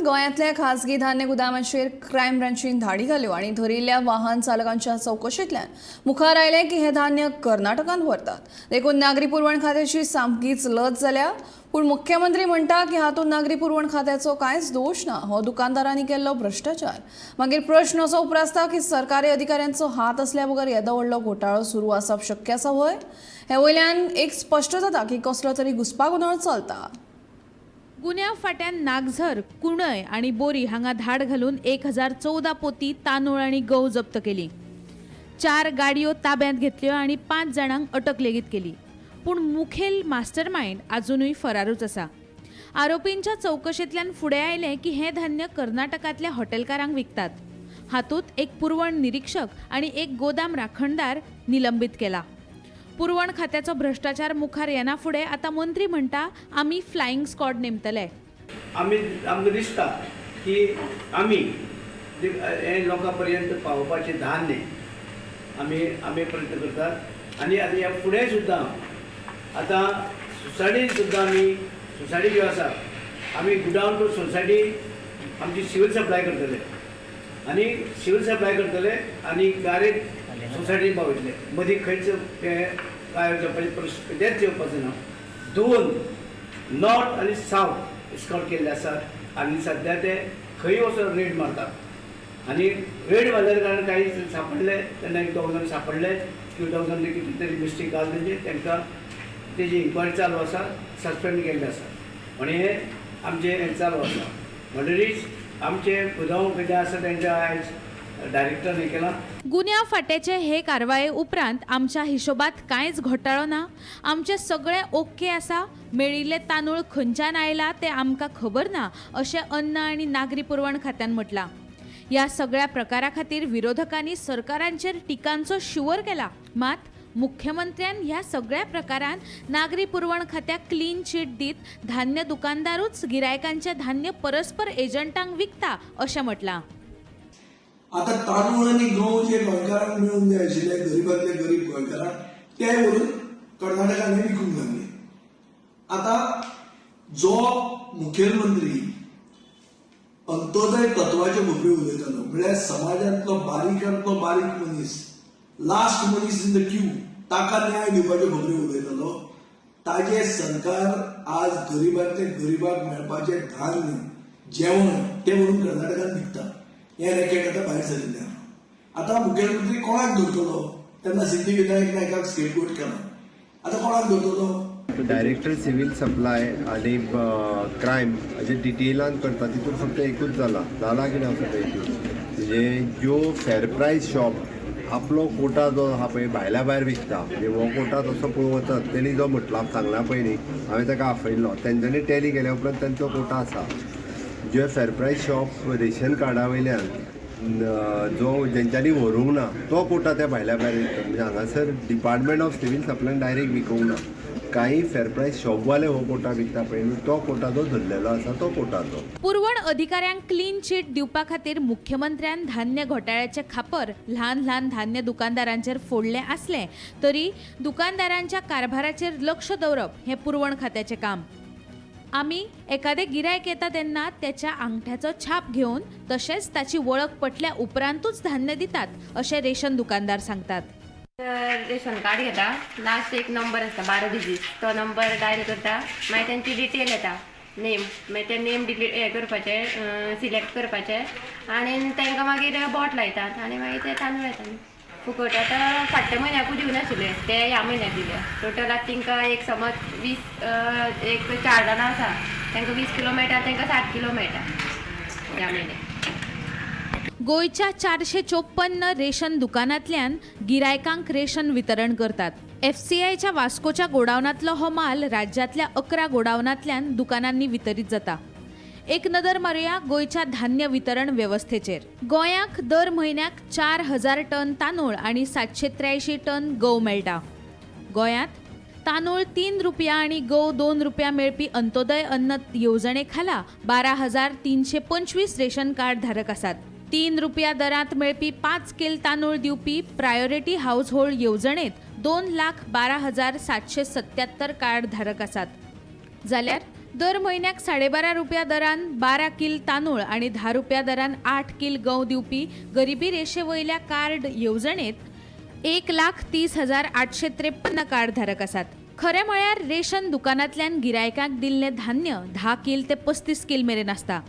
गोंयांतल्या खासगी धान्य गुदामाचेर क्रायम ब्रांचीन धाडी घाल्यो आनी धरिल्ल्या वाहन चालकांच्या चवकशेंतल्यान मुखार आयलें की हें धान्य कर्नाटकांत व्हरतात. देखून नागरी पुरवण खात्याची सामकीच लज जाल्या. पूण मुख्यमंत्री म्हणटा की हातूंत नागरी पुरवण खात्याचो कांयच दोश ना, हो दुकानदारांनी केल्लो भ्रश्टाचार. मागीर प्रश्न असो उप्रासता की सरकारी अधिकाऱ्यांचो हात असल्या बगर येदो व्हडलो घोटाळो सुरू आसप शक्य आसा व्हय? हे वयल्यान एक स्पश्ट जाता की कसलो तरी घुस्पागोंदळ चलता. गुन्यांव फांट्यान नागझर, कुणय आनी बोरी हांगा धाड घालून 1014 पोती तांदूळ आनी गंव जप्त केली. 4 गाडयो ताब्यांत घेतल्यो आनी 5 जाणांक अटक लेगीत केली. पूण मुखेल मास्टरमायंड आजुनूय फरारूच आसा. आरोपींच्या चवकशेंतल्यान फुडें आयलें की हें धान्य कर्नाटकांतल्या हॉटेलकारांक विकतात. हातूंत एक पुरवण निरीक्षक आनी एक गोदाम राखणदार निलंबीत केला. पुरवण खात्याचो भ्रश्टाचार मुखार येना फुडें आतां मंत्री म्हणटा आमी फ्लायिंग स्क्वॉड नेमतले. आमी आमकां दिसता की आमी हें लोकां पर्यंत पावोवपाचें धान्य आमी आमी प्रयत्न करतात आनी आतां ह्या फुडें सुद्दां आतां सोसायटीन सुद्दां आमी सोसायटी ज्यो आसा आमी गुडावन टू सोसायटी आमची सिवील सप्लाय करतले आनी सिवील सप्लाय करतले आनी डायरेक्ट सोसायटीन पावयतले. मदीं खंयच तें काय जावपाचें प्रश्न तेंच येवपाचें ना. 2 नॉर्थ आनी सावथ इस्कॉट केल्ले आसात आनी सद्या ते खंय वचून रेड मारतात आनी रेड मारल्या कारणान काही सांपडले तेन्ना एक दोग जाण सांपडले किंवा दोग जाण कितें तरी मिस्टेक घाल तेंचे तांकां तेजी इन्क्वायरी चालू आसा, सस्पेंड केल्ले आसा आनी हे आमचें हें चालू आसा. म्हणटरीच आमचे गुदांव कितें आसा तेंच्या आयज डायरेक्टर हें केलां. गुन्यांव फांट्याचे हे कारवाये उपरांत आमच्या हिशोबात कांयच घोटाळो ना, आमचें सगळें ओके आसा, मेळिल्ले तांदूळ खंयच्यान आयला तें आमकां खबर ना अशें अन्न आनी नागरी पुरवण खात्यान म्हटलां. ह्या सगळ्या प्रकारा खातीर विरोधकांनी सरकारांचेर टिकांचो शिंवर केला. मात मुख्यमंत्र्यान ह्या सगळ्या प्रकारान नागरी पुरवण खात्याक क्लीन चीट दीत धान्य दुकानदारूच गिरायकांचें धान्य परस्पर एजंटांक विकता अशें म्हटलां. आता तांदूळ आनी गंव जे गोंयकारांक मेळूंक जाय आशिल्ले, गरिबांतले गरीब गोंयकारांक, ते व्हरून कर्नाटकांनी विकूंक लागले. आतां जो मुखेलमंत्री अंत्योदय तत्वाच्यो खबऱ्यो उलयतालो, म्हळ्यार समाजांतलो बारीकांतलो बारीक मनीस, लास्ट मनीस इन the Q, ताका न्याय दिवपाच्यो खबऱ्यो उलयतालो, ताजे सरकार आज गरिबांतले गरिबाक मेळपाचें धान्य जेवण तें व्हरून कर्नाटकांत विकता. हें रॅकेट आतां भायर सरिल्लें आसा. आतां मुखेलमंत्री कोणाक धरतलो? तेन्ना सिद्धी विनायक नायकाक स्केपगोट केला, आतां कोणाक धरतलो? डायरेक्टर सिव्हील सप्लाय आनी क्रायम हाजे डिटेलान करता तितून फक्त एकूच जाला कितें आसा पळय म्हणजे ज्यो फेर प्रायस शॉप आपलो कोटा जो आहा पळय भायल्या भायर विकता, म्हणजे हो कोटा तसो पळोवंक वचत तेणी जो म्हटला सांगला पयलीं हांवें ताका आफयल्लो, तेंच्यांनी टॅली केल्या उपरांत तेंचो कोटा आसा. जे फेर प्रायस शॉप रेशन कार्डा वयल्यान जो जेंच्यांनी व्हरूंक ना तो कोटा त्या भायल्या भायर विकता. म्हणजे हांगासर डिपार्टमेंट ऑफ सिव्हील सप्लायन डायरेक्ट विकूंक ना, काही फेर प्रायस शॉपवाले हो कोटा विकता पळय न्हू तो कोटा जो धरलेलो आसा तो कोटा तो. पुरवण अधिकाऱ्यांक क्लीन चीट दिवपा खातीर मुख्यमंत्र्यान धान्य घोटाळ्याचे खापर ल्हान ल्हान धान्य दुकानदारांचेर फोडलें आसलें तरी दुकानदारांच्या कारभाराचेर लक्ष दवरप हें पुरवण खात्याचें काम. आमी एखादें गिरायक येता तेन्ना त्याच्या आंगठ्याचो छाप घेवन तशेंच ताची वळख पटल्या उपरांतूच धान्य दितात अशें रेशन दुकानदार सांगतात. रेशन कार्ड घेता, लास्ट एक नंबर आसता 12 डिजीट, तो नंबर डायल करता, मागीर तेंची डिटेल येता, नेम, मागीर ते नेम डिलीट हें करपाचें, सिलेक्ट करपाचें आनी तांकां मागीर बोट लायतात आनी मागीर ते तांदूळ येता. फुकट आतां फाटल्या म्हयन्याकूय दिवनाशिल्ले ते ह्या म्हयन्याक दिले. टोटल आतां तांकां एक समज 20 एक 4 जाणां आसा तांकां 20 किलो मेळटा, तांकां 60 किलो मेळटा ह्या म्हयन्याक. गोंयच्या 454 रेशन दुकानांतल्यान गिरायकांक रेशन वितरण करतात. एफसीआयच्या वास्कोच्या गोडावनांतलो हो माल राज्यांतल्या 11 गोडावनांतल्यान दुकानांनी वितरीत जाता. एक नदर मारुया गोंयच्या धान्य वितरण वेवस्थेचेर. गोंयाक दर म्हयन्याक 4000 टन तांदूळ आनी 783 टन गंव मेळटा. गोंयांत तांदूळ 3 रुपया आनी गंव 2 रुपया मेळपी अंत्योदय अन्न येवजणे खाला 12,325 रेशन कार्ड धारक आसात. 3 रुपया दरांत मेळपी 5 किल तांदूळ दिवपी प्रायोरिटी हाऊस होल्ड येवजणेत 2,12,777 कार्ड धारक आसात. जाल्यार दर म्हयन्याक 12.5 रुपया दरान 12 कील तांदूळ आनी 10 रुपया दरान 8 कील गंव दिवपी गरिबी रेशे वयल्या कार्ड येवजणेत 1,30,853 कार्डधारक आसात. खरें म्हळ्यार रेशन दुकानांतल्यान गिरायकांक दिल्लें धान्य 10 कील ते 35 कील मेरेन आसता.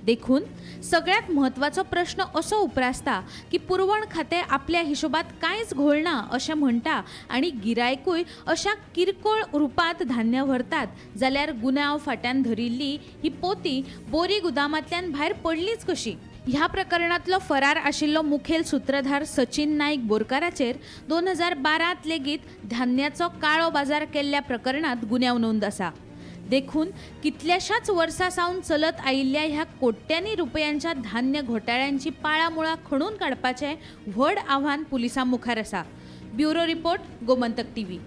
देखून सगळ्यांत म्हत्वाचो प्रश्न असो उप्रासता की पुरवण खातें आपल्या हिशोबात कांयच घोळना अशें म्हणटा आनी गिरायकूय अशा किरकोळ रुपांत धान्य व्हरतात जाल्यार गुन्यांव फाट्यान धरिल्ली ही पोती बोरी गुदामांतल्यान भायर पडलीच कशी? ह्या प्रकरणांतलो फरार आशिल्लो मुखेल सुत्रधार सचिन नायक बोरकाराचेर 2012 लेगीत धान्याचो काळो बाजार केल्ल्या प्रकरणांत गुन्यांव नोंद आसा. देखून कितल्याशाच वर्सां सावन चलत आयिल्ल्या ह्या कोट्यांनी रुपयांच्या धान्य घोटाळ्यांची पाळामुळां खणून काडपाचें व्हड आव्हान पुलिसां मुखार आसा. Bureau report, Gomantak TV.